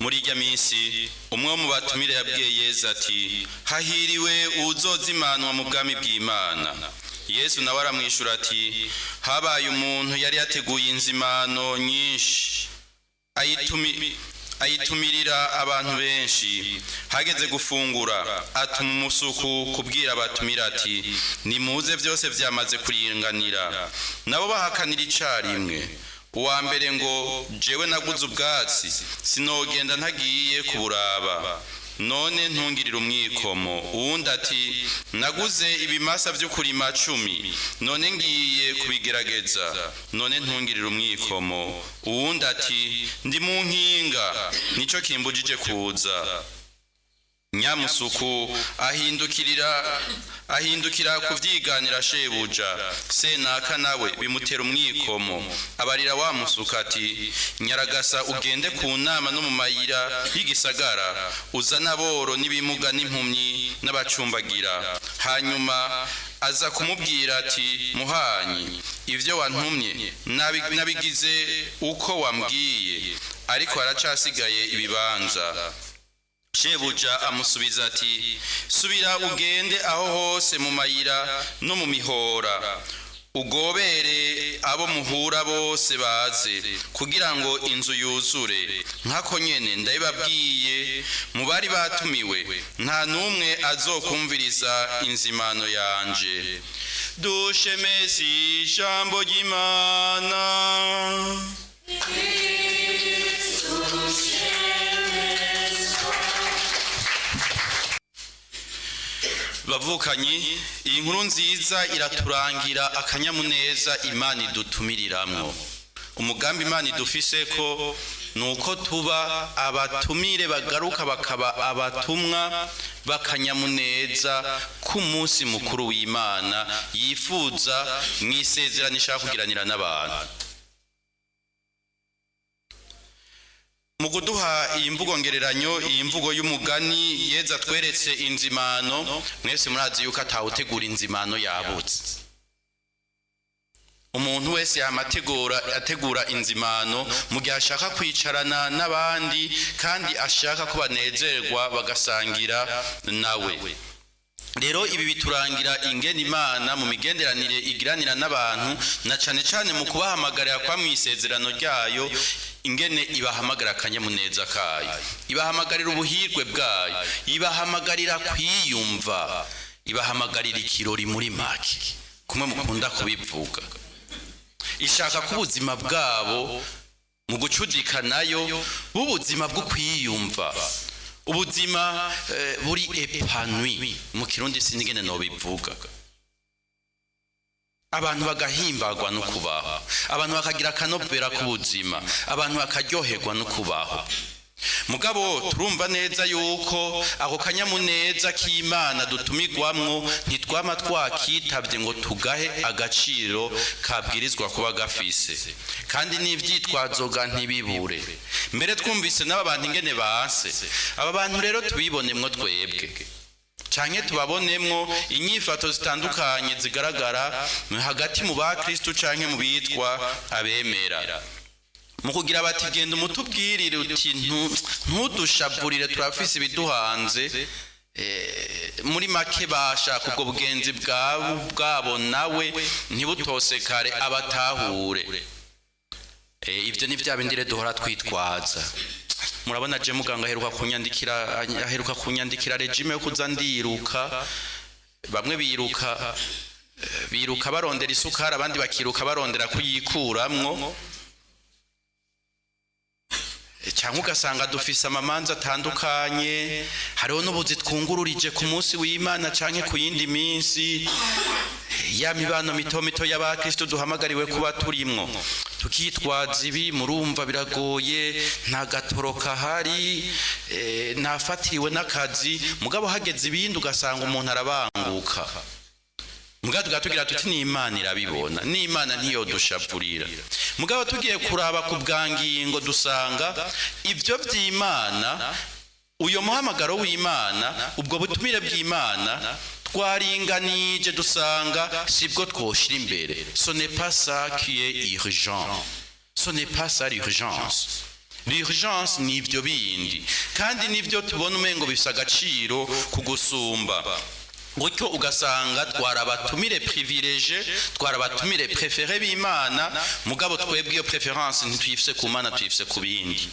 Muri irya minsi, umwe wo mu batumire yabwiye Yezu ati: "Hahiriwe uwuzozimanwa mu bwami bw'Imana." Yesu nawe aramwishyura ati: "Habaye umuntu yari yateguye inzimano nyinshi, ayitumirira abantu benshi. Hageze gufungura, atuma umusuku kubwira abatumira ati: 'Nimuze, byose byamaze kuringanira.' Nabo bahakanira icarimwe. Uwa mbere ngo: 'Jewe naguze ubwatsi, sinogenda ntagiye kuburaba, none ntungirire umwikomo.' Uwundi ati: 'Naguze ibimasa byo kurima 10, none ngiye kubigerageza, none ntungirire umwikomo.' Uwundi ati: 'Ndi mu nkinga, nico kimbujije kuza.' Nyamusuku ahindukira kuvyiganira shebuja. Senaka nawe bimutera umwikomo, abarira wa musuku ati: 'Nyaragasa, ugende ku nama no mu mayira y'igisagara, uzane aboro n'ibimuga n'impumyi n'abacumbagira.' Hanyuma aza kumubwira ati: 'Muhanyi, ivyo wantumye nabigize uko wambwiye, ariko haracasigaye ibibanza.' Shebuja amusubiza ati: 'Subira ugende aho hose mu mayira no mu mihora, ugobere abo muhura bose baze, kugira ngo inzu yuzure. Nkako nyene ndabibabwiye, mu bari batumiwe nta n'umwe azokumviriza inzimano yanje.'" Dushemeze ijambo ry'Imana. Kristu shemezwa. Bavukanyi, iyi nkuru nziza iraturangira akanyamuneza Imana idutumiriramwo. Umugambi Imana idufise ko ni uko tuba abatumire bagaruka bakaba abatumwa b'akanyamuneza k'umunsi mukuru w'Imana yifuza mu isezerano ishaka kugiranira n'abantu. Mu kuduha iyi mvugo ngereranyo, iyi mvugo y'umugani, Yezu atweretse inzimano. Mwese murazi yuko atawutegura inzimano yabutse. Umuntu wese yamategura ategura inzimano mu gihe ashaka kwicarana n'abandi kandi ashaka ko banezerwa, bagasangira nawe. Rero ibi biturangira ingene Imana mu migenderanire igiranira n'abantu, na cane cane mu kubahamagarira kwa mw'isezerano ryayo, ingene ibahamagarira akanyamuneza kayo, ibahamagarira ubuhirwe bwayo, ibahamagarira kwiyumva, ibahamagarira ikirori. Muri make, kumwe mukunda kubivuga, ishaka ko ubuzima bwabo mu gucudika nayo b'ubuzima bwo kwiyumva, ubuzima buri épanoui. Mu Kirundi sinigene nobivuga. Abantu bagahimbagwa no kubaho, abantu bakagira akanovera k'ubuzima, abantu bakaryoherwa no kubaho. Mugabo turumva neza yuko ako kanyamuneza k'Imana dutumigwamwo ntitwama twakitavye ngo tugahe agaciro kabwirizwa kuba gafise, kandi n'ivyitwazo ga ntibibure. Mbere twumvise n'aba bantu ingene banse. Aba bantu rero tubibonemwo twebwe canke tubabonemwo inyifato zitandukanye zigaragara hagati mu bakristu canke mu bitwa abemera, mu kugira bati: "Genda umutubwirire uti ntudushavurire, turafise ibiduhanze." Muri make, bashaka ubwo bugenzi bwabo nawe ntibutosekare, abatahure. Ibyo ni bya bindi rero duhora twitwaza. Murabona, je muganga aheruka kunyandikira régime yo kuza ndiruka. Bamwe biruka barondera isukari, abandi bakiruka barondera kuyikuramwo. Cyangwa ugasanga dufise amamanza atandukanye, hariho n'ubuzi twungururije ku munsi w'Imana canke ku yindi minsi, ya mibano mito mito y'abakristo duhamagariwe kuba turimwo, tukitwaza ibi: "Murumva biragoye, nta gatoro kahari, nafatiriwe n'akazi." Mugabo hageze ibindi ugasanga umuntu arabanguka. Mugabo tugira tuti: "N'Imana irabibona, n'Imana ntiyodushavurira." Mugabo tugiye kuraba ku bwangingo, dusanga ibyo by'Imana, uyo muhamagaro w'Imana, ubwo butumire bw'Imana, twaringanije dusanga sibwo twoshira imbere. Ce n'est pas ça qui est urgent, ce n'est pas ça l'urgence. L'urgence ni ibyo bindi, kandi nibyo tubona umengo bifise agaciro kugusumba. Gutyo ugasanga twarabatumire privilégiés, twarabatumire préférés b'Imana, mugabo twebwe iyo préférence ntituyifise ku Mana, tuyifise ku bindi.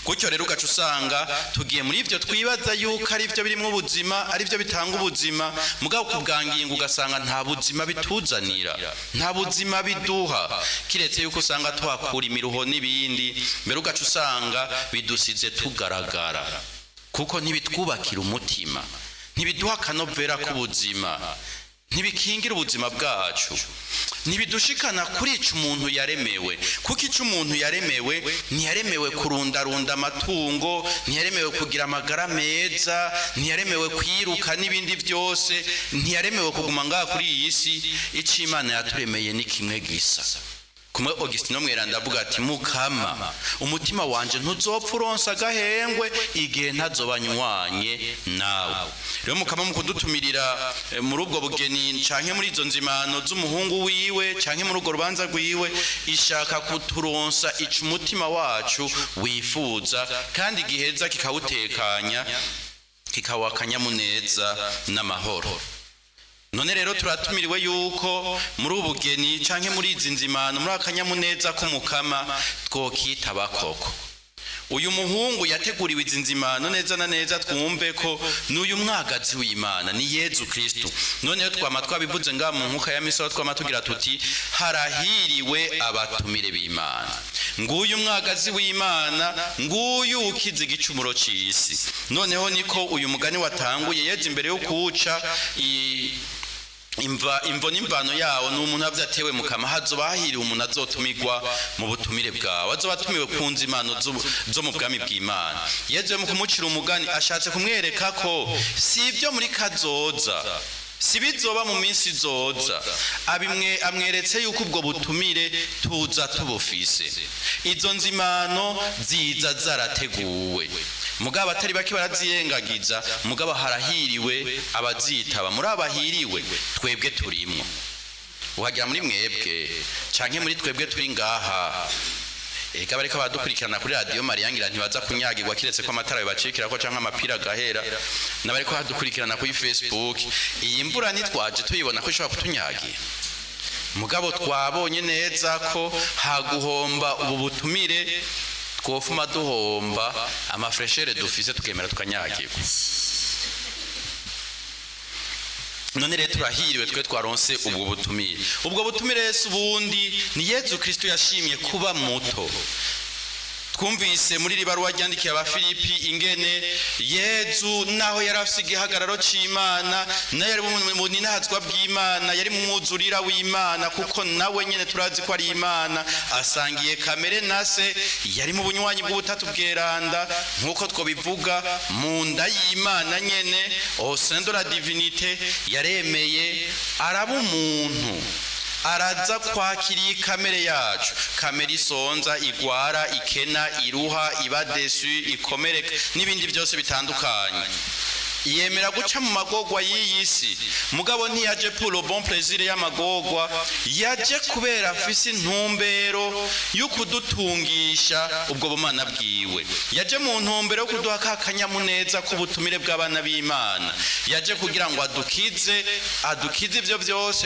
Gutyo rero ugaca usanga tugiye muri ibyo twibaza yuko ari byo birimo ubuzima, ari byo bitanga ubuzima, mugabo ku bwa ngingo ugasanga nta buzima bituzanira, nta buzima biduha, kiretse yuko usanga tuhakura imiruho n'ibindi. Mbere ugaca usanga bidusize tugaragara, kuko ntibitwubakira umutima, ntibiduha akanovera k'ubuzima, ntibikingira ubuzima bwacu, ntibidushikana kuri ico umuntu yaremewe. Kuko ico umuntu yaremewe, ntiyaremewe kurundarunda amatungo, ntiyaremewe kugira amagara meza, ntiyaremewe kwiruka n'ibindi byose, ntiyaremewe kuguma ngaha kuri iyi si. Ico Imana yaturemeye ni kimwe gisa. Kumwe Augustino Mweranda avuga ati: "Mukama, umutima wanje ntuzopfa uronsa agahengwe igihe ntazoba nywanye nawe." Rero Mukama mu kudutumirira muri ubwo bugeni canke muri izo nzimano z'umuhungu wiwe canke muri urwo rubanza rwiwe, ishaka kuturonsa ico umutima wacu wifuza, kandi giheza kikawutekanya, kikawuha akanyamuneza n'amahoro. None rero turatumiriwe yuko muri ubu bugeni canke muri izi nzimano, muri akanyamuneza k'Umukama, twokitaba koko. Uyu muhungu yateguriwe izi nzimano, neza na neza twumve ko n'uyu mwagazi w'Imana ni Yezu Kristu. Noneho twama twabivuze ngaha mu nkuka ya misa, twama tugira tuti: "Harahiriwe abatumire b'Imana." Nguyu mwagazi w'Imana, nguyu ukiza igicumuro c'isi. Noneho niko uyu mugani watanguye. Yezu imbere yo kuwuca imva, imvo n'imvano yawo, ni umuntu avyo atewe: "Mukama, hazoba hahiriwe umuntu azotumirwa mu butumire bwawe, azoba atumiwe ku nzimano zo mu bwami bw'Imana." Yezu mu kumucira umugani ashatse kumwereka ko si ibyo muri kazoza, si bizoba mu minsi izoza. Abimwe amweretse yuko ubwo butumire tuza tubufise, izo nzimano ziza zarateguwe, mugabo atari bake barazirengagiza. Mugabo harahiriwe abazitaba. Muri abahiriwe twebwe turimwo. Uhagira muri mwebwe canke muri twebwe turi ngaha, ega bariko baradukurikirana kuri Radiyo Mariya ngira ntibaza kunyagirwa, kiretse ko amatara bibacikirako canke amapira agahera. N'abariko badukurikirana kuri Facebook, iyi mvura ntitwaje tuyibona ko ishobora kutunyagira, mugabo twabonye neza ko haguhomba ubu butumire, twofuma duhomba ama fraîcheur dufise, tukemera tukanyagirwa. None rero turahiriwe twe twaronse ubwo butumire. Ubwo butumire Yesu ubundi ni Yezu Kristo yashimye kuba muto. Twumvise muri iri baruwa ryandikiye Abafilipi ingene Yezu, naho yari afise igihagararo c'Imana, nayo yari mu ninahazwa bw'Imana, yari mu mwuzurira w'Imana, kuko nawe nyene turazi ko ari Imana, asangiye kamere na se, yari mu bunywanyi bw'ubutatu bweranda, nk'uko twobivuga, mu nda y'Imana nyene, au sein de la divinité, yaremeye araba umuntu, araza kwakira iyi kamere yacu, kamere isonza, igwara, ikena, iruha, iba déçue, ikomereka n'ibindi byose bitandukanye. Yemera guca mu magogwa y'iyi si, mugabo ntiyaje pour le bon plaisir y'amagogwa, yaje kubera afise intumbero yo kudutungisha ubwo bumana bwiwe. Yaje mu ntumbero yo kuduha ka kanyamuneza k'ubutumire bw'abana b'Imana. Yaje kugira ngo adukize, adukize ibyo byose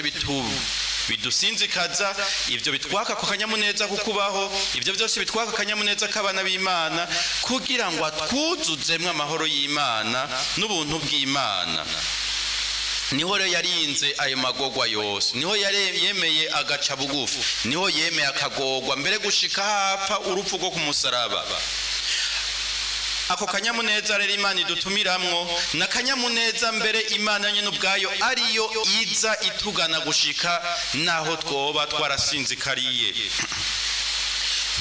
bidusinzikaza, ibyo bitwaka ku kanyamuneza ko kubaho, ibyo byose bitwaka akanyamuneza k'abana b'Imana, kugira ngo atwuzuzemwo amahoro y'Imana n'ubuntu bw'Imana. Niho rero yarinze ayo magogwa yose, niho yemeye agaca bugufi, niho yemeye akagogwa mbere gushika hapfa urupfu rwo ku musaraba. Ako kanyamuneza rero Imana idutumiramwo ni akanyamuneza mbere Imana nyine ubwayo ariyo iza itugana gushika naho twoba twarasinzikariye.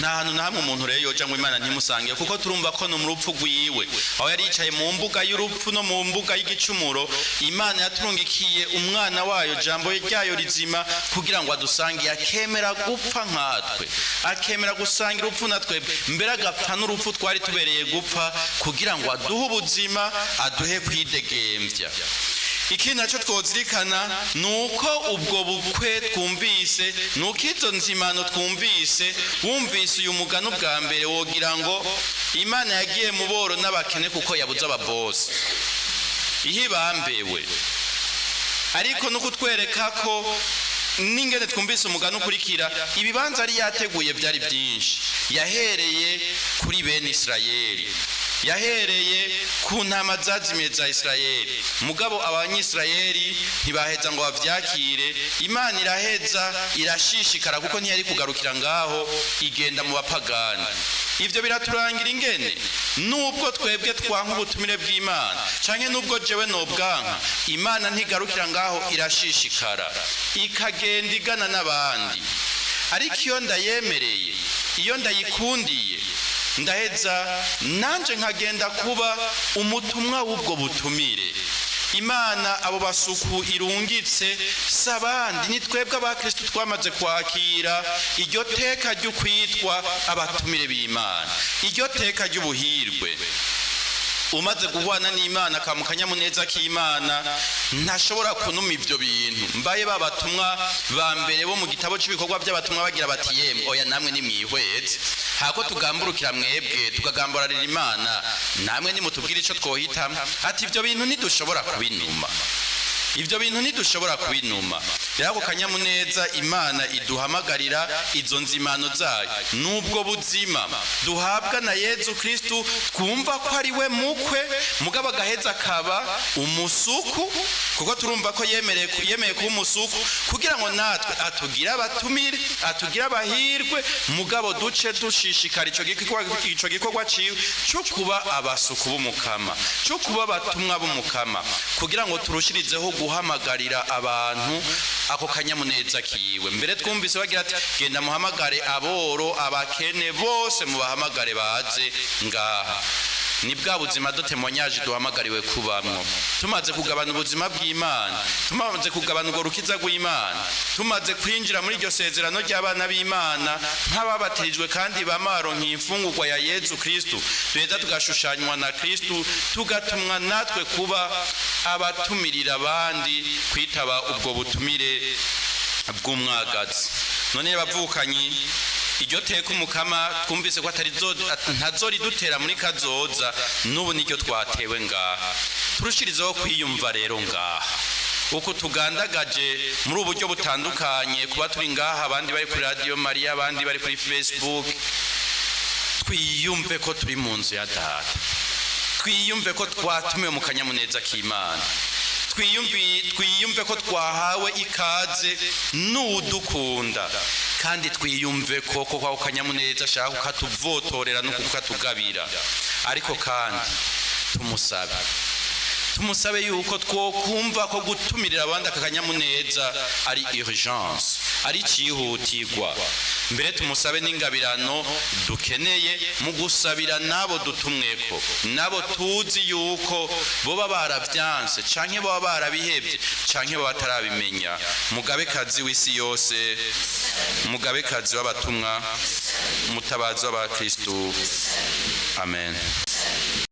Nta hantu na hamwe umuntu rero yoja ngo Imana ntimusange, kuko turumva ko no mu rupfu rwiwe, aho yari yicaye mu mbuga y'urupfu no mu mbuga y'igicumuro, Imana yaturungikiye umwana wayo, jambo ryayo rizima, kugira ngo adusange. Akemera gupfa nkatwe, akemera gusangira urupfu na twebwe, mbere agapfa n'urupfu twari tubereye gupfa, kugira ngo aduhe ubuzima, aduhe kwidegembya. Ikindi nacyo twozirikana ni uko ubwo bukwe twumvise, ni uko izo nzimano twumvise. Wumvise uyu mugani ubwa mbere, wogira ngo Imana yagiye mu boro n'abakene kuko yabuze ababosi ihibambewe. Ariko no kutwereka ko n'ingene twumvise umugani ukurikira, ibibanza yari yateguye byari byinshi. Yahereye kuri bene Isirayeli, yahereye ku ntama zazimiye za Isirayeli. Mugabo Abanyisirayeli ntibaheza ngo bavyakire. Imana iraheza irashishikara, kuko ntiyari kugarukira ngaho, igenda mu bapagani. Ivyo biraturangira ingene nubwo twebwe twanka ubutumire bw'Imana, canke nubwo jewe nobwanka, Imana ntigarukira ngaho, irashishikara ikagenda igana n'abandi. Ariko iyo ndayemereye, iyo ndayikundiye, ndaheza nanje nkagenda kuba umutumwa w'ubwo butumire. Imana abo basuku irungitse si abandi, ni twebwe Abakristu twamaze kwakira iryo teka ry'ukwitwa abatumire b'Imana, iryo teka ry'ubuhirwe. Umaze guhwana n'Imana, akamuka kanyamuneza k'Imana, ntashobora kunuma ibyo bintu. Mbaye babatumwa ba mbere bo mu gitabo cy'ibikorwa by'abatumwa bagira bati: "Yemwe, oya, namwe nimwihweze, hako tugamburukira mwebwe tukagamburarira Imana, namwe nimutubwire icyo twohitamo." Ati: "Ibyo bintu ntidushobora kubinuma, ibyo bintu ntidushobora kubinuma." Rero ako kanyamuneza Imana iduhamagarira, izo nzimano zayo, n'ubwo buzima duhabwa na Yezu Kristu, twumva ko ari we mukwe, mugabo agaheza akaba umusuku, kuko turumva ko yemeye kuba umusuku kugira ngo natwe atugire abatumire, atugire abahirwe. Mugabo duce dushishikara ico gikorwa ciwe cyo kuba abasuku b'Umukama, cyo kuba abatumwa b'Umukama, kugira ngo turushirizeho guhamagarira abantu ako kanyamuneza kiwe. Mbere twumvise bagira ati: "Genda muhamagare aboro, abakene bose, mubahamagare baze ngaha." Ni bwa buzima de témoignage duhamagariwe kubamwo. Tumaze kugabana ubuzima bw'Imana, tumaze kugabana urwo rukiza rw'Imana, tumaze kwinjira muri iryo sezerano ry'abana b'Imana nk'ababatirijwe kandi bamaronka imfungurwa ya Yezu Kristu, duheza tugashushanywa na Kristu, tugatumwa natwe kuba abatumirira abandi kwitaba ubwo butumire bw'umwagazi. None bavukanyi, iryo teka Umukama twumvise ko atari ntazoridutera muri kazoza, n'ubu niryo twatewe ngaha. Turushirizeho kwiyumva rero ngaha uko tugandagaje muri ubu buryo butandukanye, kuba turi ngaha, abandi bari kuri Radiyo Mariya, abandi bari kuri Facebook. Twiyumve ko turi mu nzu ya Data, twiyumve ko twatumiwe mu kanyamuneza k'Imana, twiyumve ko twahawe ikaze n'udukunda, kandi twiyumve ko ako kanyamuneza ashaka kukatuvotorera no kukatugabira. Ariko kandi tumusabe yuko twokumva ko gutumirira abandi aka kanyamuneza ari urgence, ari icihutirwa. Mbere tumusabe n'ingabirano dukeneye mu gusabira n'abo dutumweko, n'abo tuzi yuko boba baravyanse, canke boba barabihevye, canke boba batarabimenya. Mugabekazi w'isi yose, Mugabekazi w'abatumwa, Mutabazi w'abakristu, amen.